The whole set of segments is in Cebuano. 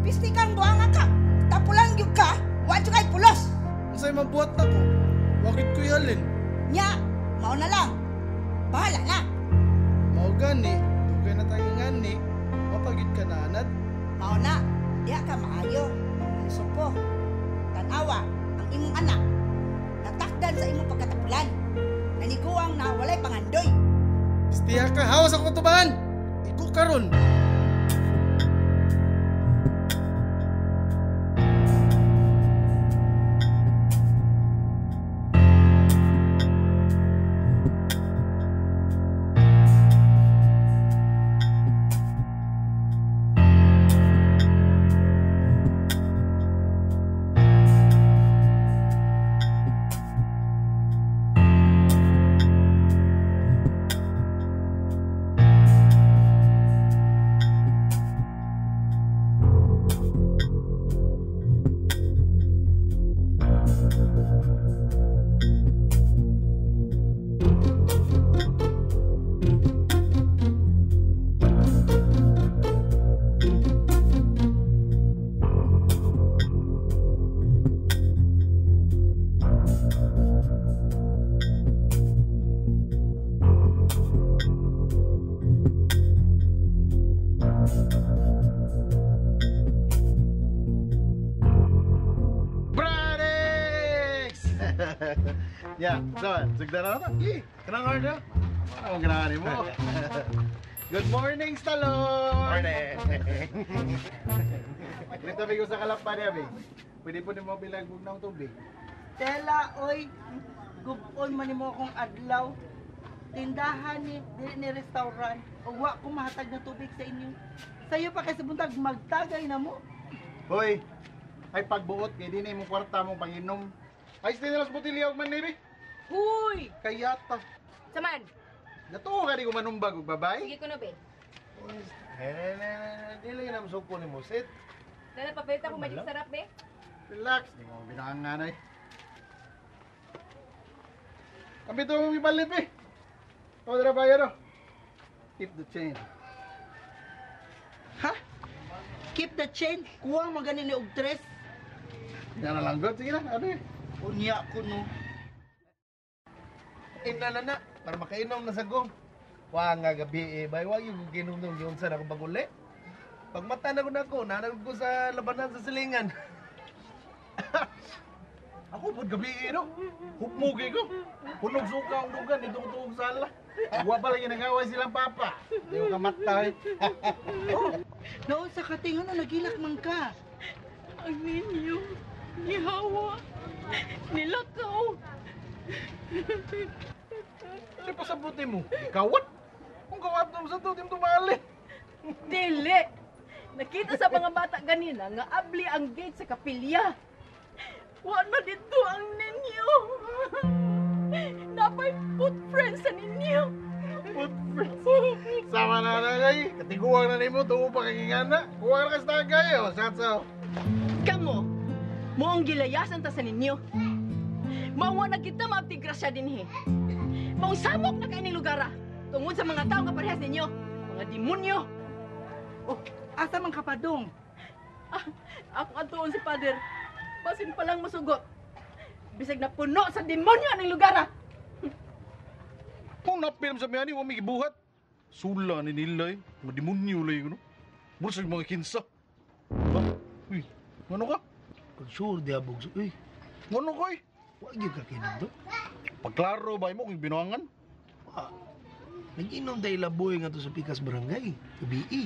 Pisti kang buanga ka. Tapulan gyud ka, wa jud kay pulos. Unsay mabuhat nako? Wakit ko ihalin. Nya, mao na lang. Bahala na. Mao gani, dugay na tayo ngani, mapagid ka na anad. Mao na, diha ka maayo, mamunisip. Tanawa ang imong anak. Natakdan sa imong pagkatapulan. Naliguang na walay pangandoy. Pistiha ka, hawas ako tubangan. Igo karon. Ya, so, sugdan na na. Kanang order. Ano ang ganahan mo? Good morning, Stallone! Morning! Dito ko sa kalapa niya, be. Pwede po nimo bilang ng tubig. Tela, oy, gubon man nimo akong adlaw. Tindahan ni, dili ni restaurant. Ug wa ko mahatag na tubig sa inyo. Sayo pa kay sa buntag magtagay na mo. Hoy, ay pagbuot kay di na imong kwarta mong panginom. Ay, stay na lang sa botilya og man ni, be. Huy! Kaya ta. Saman! Natuo ka di ko manumbag og babay. Sige ko na, be. Eh, dili na masuko ni mo, sit. Dala, papalita ko magic sarap, be. Relax, di mo binanganay. Kami to mong ibalip eh. O, dara bayar oh. Keep the chain. Ha? Keep the chain. Kuwang magani ni og tres. Yan na lang, good. Sige na, ano eh. Unya ko no. Ina na na, para makainom na sagong. Wa nga gabi eh, bay wa yung ginom nung yun sa akong baguli. Pag mata na ko nako, nanag ko sa labanan sa silingan. Ako pod gabi eh, no. Hupmugi ko. Punog suka ang dugan dito ko tuog sala. Wa pa lagi nagaway silang papa. Di ko kamatay. Oh, naon sa katingan na nagilak man ka. Ang ninyo, nihawa, nilakaw. Ano pa sabuti mo? Kawat? Kung kawat mo sa to, di mo tumali. Dili! Nakita sa mga bata ganina nga abli ang gate sa kapilya. Wa na dito ang ninyo. Napay put friends sa ninyo. Put friends. Sama na na kay. Katiguang na nimo, tuo pa kay ngana. Kuha na ka sa tagay, oh. Shots out. Kamo, mo ang gilayasan ta sa ninyo. Mao na kita maabtigrasya dinhi. Maong samok na kaining lugar ah. Tungod sa mga tao nga parehas ninyo, mga demonyo. Oh, asa man ka padong? Ah, ako atuon si Father. Basin pa lang masugot. Bisag na puno sa demonyo aning lugar ah. Kung napilm sa miyani, wa may gibuhat. Sula ni nila eh. Mga demonyo lay ko, no? Mura sa mga kinsa. Ha? Uy, ngano ka? Pag sure di abog, uy, Ngano ka eh? wa gyud ka kinom do. Pagklaro ba mo kung binuangan? Wa. Nag-inom tayo laboy nga to sa Pikas Barangay. Gabi eh.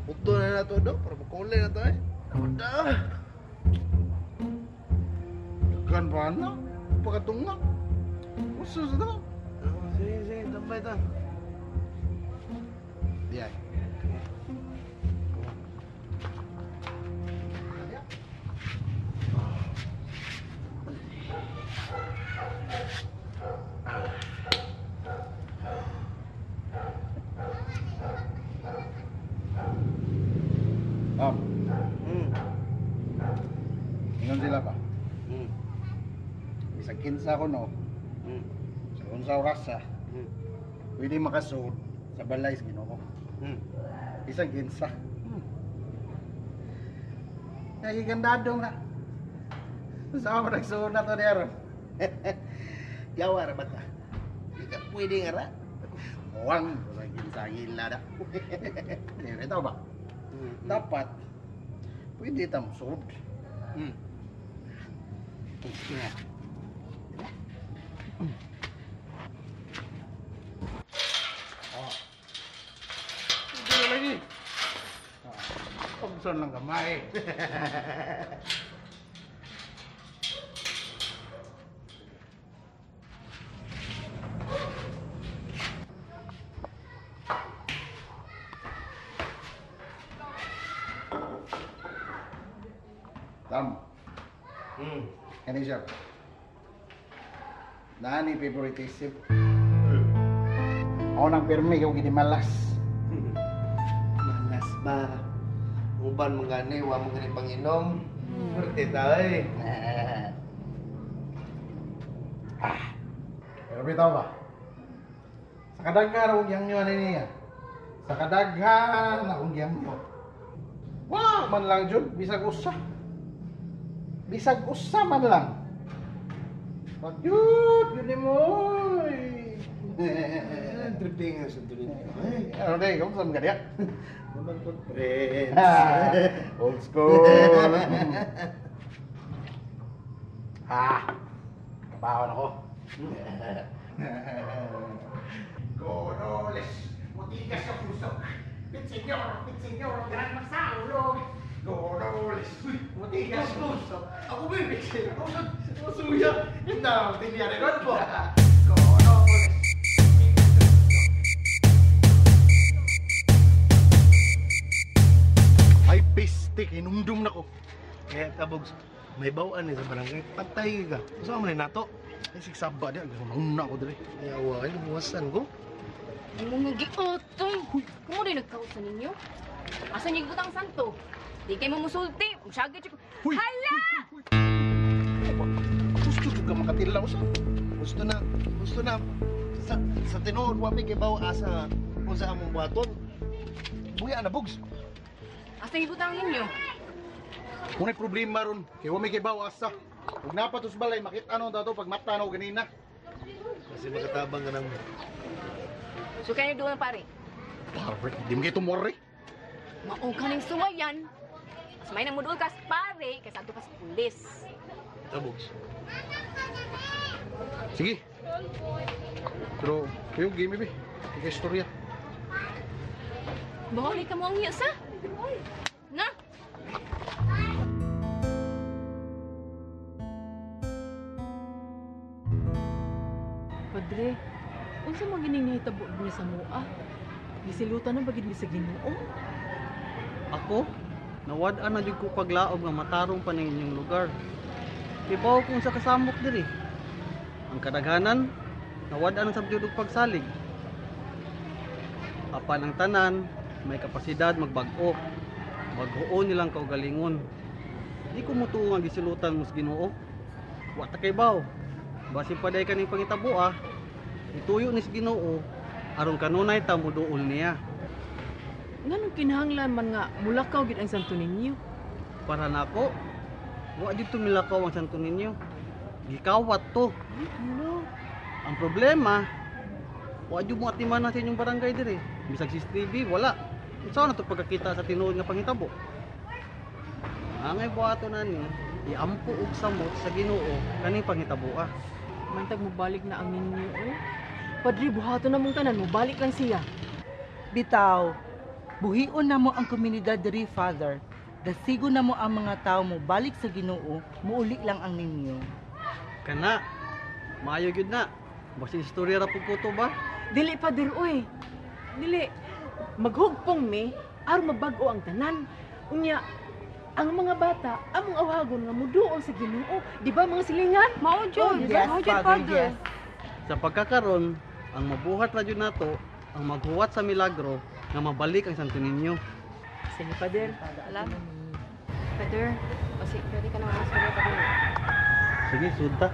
Bukto na na to do, para makulay na to eh. Ako. Daghan pa na. Pagkatunga. Uso sa to. Oh, sige, sige, tambay ta. Di ay. Om, ingon sila ba? Bisag kinsa ko no, sa unsa orasa, Pwede makasuod sa balay sa Ginoo. Isang ginsa. Nagigandado nga. Saan mo nagsuod na to niya ron? Yawa ra ba ta? Di ka pwede nga ra. Huwang sa ginsa ngila na. Ito ba? Dapat pwede ta mosuod. Sige. Oh. Hindi na lagi. Pagson lang kamay. Tam. Kani siya. Nani favoritism. Ako nang pirmi kung ginimalas. Malas ba? Uban mo gani, wa mo gani panginom. Swerte ta eh. Pero bitaw ba? Sa kadaghan akong giyangyo ani niya. Sa kadaghan akong giyangyo. Wa man lang jud bisag usa. Bisag usa man lang. Wag jud yun nimo. Tripping nga sa tuloy. Ano day, kamu sa mga diya? Naman ko, friends. Old school. Kabawan ako. Gonoles, mutigas sa puso. Pitsenyor, pitsenyor, gran masaulog. Gonoles, mutigas sa puso. Ako ba yung Ako suya. Yun na, tiniyari ron po. Gonoles. Ay, piste, kinumdum na ko. Kaya tabog, may bawaan eh sa barangay. Patay ka. Saan mo na nato? Ay, sigsaba diya. Gusto na ako dali. Ay, awa kayo, lumuwasan ko. Ang mga giotong! Kumo rin nagkausa ninyo? Asa niyo butang santo? Di kayo mamusulti. Masyagit siya. Huy! Hala! Gusto ka makatilaw sa. Gusto na, gusto na. Sa tinuod, wa may kibaw asa kung sa among buhaton. Buya na, bugs. Asa niyo butang ninyo? Kung problema ron, kay wa may kibaw asa. Ug napatos balay, makita no dato pag mata no ganina. Kasi makatabang ka nang. So kayo doon pare. Pare, di mo kayo tumori. Maong ka ng suwayan. Mas may nang mudul kas pare kaysa adto kas pulis. Tabugs. Sige. Pero kayo game be. Kay istorya. Bawal ka mo ang sa. Na? Padre, unsa man gining nahitabo niya sa mua? Gisilutan na bagid mi sa Ginoo. Ako, nawad-an na jud ko paglaom nga matarong pa ning inyong lugar. Kibaw kung sa kasamok diri. Ang kadaghanan, nawad-an sa jud og pagsalig. Apan ang tanan, may kapasidad magbag-o. Bag-oon nilang kaugalingon. Di ko mutuo nga gisilutan mo sa Ginoo. Wa ta kay baw. Basin paday kaning pangitabo ah. Ituyo ni sa Ginoo aron kanunay ta moduol niya. Nganong kinahanglan man nga mulakaw gid ang Santo Niño? Para nako, wa jud tumilakaw ang Santo Niño. Gikawat to. No. Ang problema, wa jud mo atiman na sa inyong barangay diri. Bisag CCTV wala. Unsa na to pagkakita sa tinuod nga panghitabo? Angay buhaton nani, iampo og samot sa Ginoo kaning panghitaboa. Mantag mobalik na ang ninyo eh. Padre, buhaton na mong tanan, mobalik lang siya. Bitaw, buhion na mo ang komunidad diri, Father. Dasigo na mo ang mga tao mo balik sa Ginoo, muuli lang ang ninyo. Kana, maayo gyud na. Basin istorya ra pud ko to ba? Dili, Father, uy. Dili. Maghugpong mi, aron mabag-o ang tanan. Unya, ang mga bata, among awhagon nga muduol sa Ginoo. Di ba mga silingan? Mao jud. Yes, Mao jud, Father, yes. Sa pagkakaron, ang mabuhat ra jud nato ang maghuwat sa milagro nga mabalik ang Santo Niño. Sige, Father. Salamat. Father, o sige, pwede ka na mga Father. Sige, sud ta.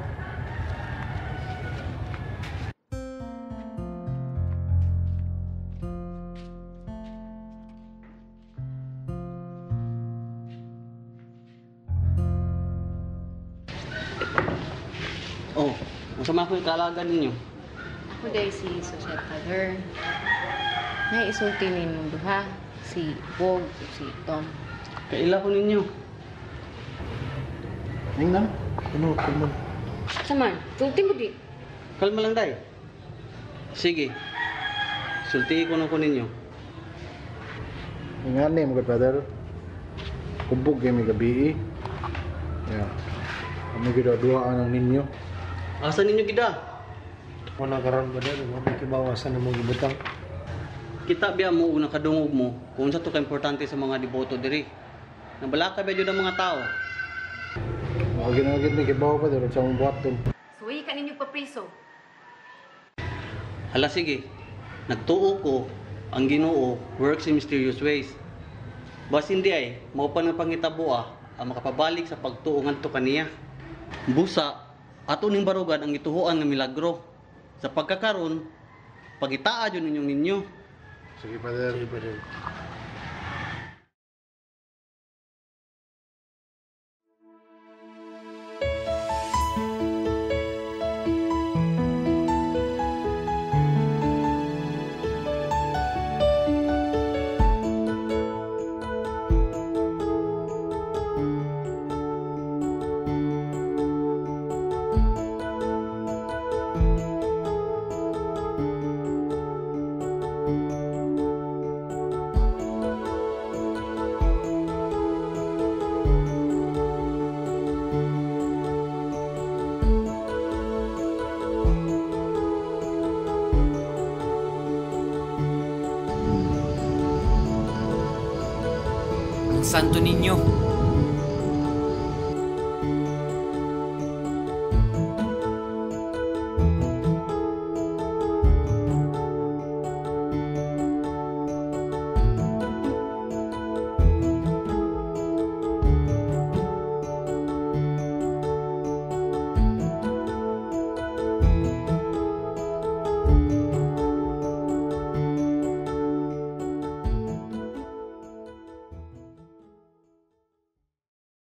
Unsa man ako'y kaalagan ninyo? Ako day si Sosette, Father. Naisulti ninyong duha, si Bog ug si Tom. Kaila ko ninyo. Ning na. Ano mo? Saman, sulti mo di. Kalma lang day. Sige. Sulti ko na ko ninyo. Ingani mo Father. Kubog kay mi gabi. Ya. Kami gid duhaan ang ninyo. Asa ninyo gida? Wala karon ba din, wa may kibawasan ng mga gibutang. Kita biya mo ug nakadungog mo kung unsa to ka-importante sa mga deboto diri. Nabalaka ba jud ang mga tao? Wa gid na gid mi kibaw Father sa among buhaton. Suwi ka ninyo papriso. Hala sige. Nagtuo ko ang Ginoo works in mysterious ways. Basin di ay mao pa nang pangitabo ang makapabalik sa pagtuo ngadto kaniya. Busa ato ning barugan ang gituhoan nga milagro. Sa pagkakaron, pangitaa jud ninyong ninyo. Sige Father. Sige, Father. Ang Santo Niño.